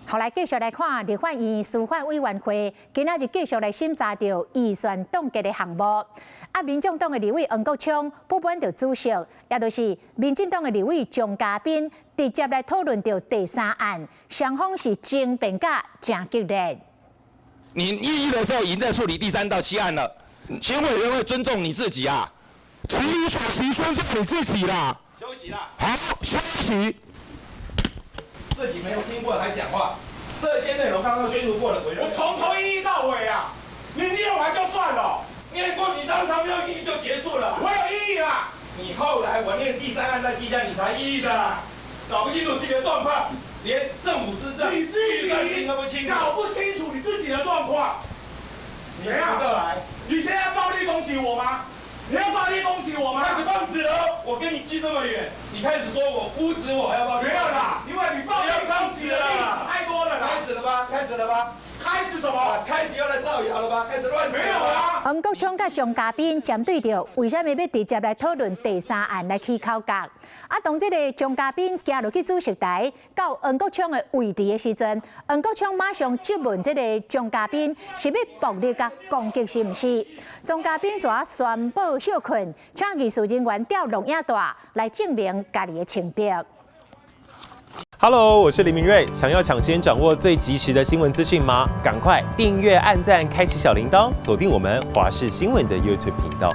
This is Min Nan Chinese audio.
好，來繼續來看立法院司法委員會，今仔日繼續來審查著預算凍結的項目。啊，民眾黨的立委黃國昌不滿著主席，也就是民進黨的立委鍾嘉賓，直接來討論著第三案，雙方是爭辯甲誠激烈。你異議的時候已經在處理第三到七案了，請委員會尊重你自己啊！請你主席尊重你自己啦。休息啦。好，休息。自己沒有聽過還講話，這些內容剛剛宣讀過了。我從頭異議到尾啊！你念完就算了，念過你當場沒有異議就結束了。我有異議啊！你後來我念第三案在地下，你才異議的啦，搞不清楚自己的狀況，連政府施政、你自己都不清楚，搞不清楚你自己的狀況。你怎樣來？你現在暴力攻擊我嗎？你要暴力攻擊我嗎？開始放紙了，我跟你距這麼遠，你開始說我污指我要暴力？沒有啦，因為你暴力攻擊的例子太多了啦。開始了吧？開始了吧？開始什麼？開始要來造謠了吧？開始亂沒有啊！黃國昌佮鍾嘉賓針對著為啥物欲直接來討論第三案來起口角？啊，當這個鍾嘉賓行落去主席台到黃國昌的位置的時陣，黃國昌馬上質問這個鍾嘉賓是欲暴力佮攻擊是毋是？鍾嘉賓怎宣布歇睏，請技術人員調錄影帶來證明家己的清白。 Hello，我是林明瑞。想要搶先掌握最及時的新聞資訊嗎？趕快訂閱、按讚、開啟小鈴鐺，鎖定我們華視新聞的 YouTube 頻道。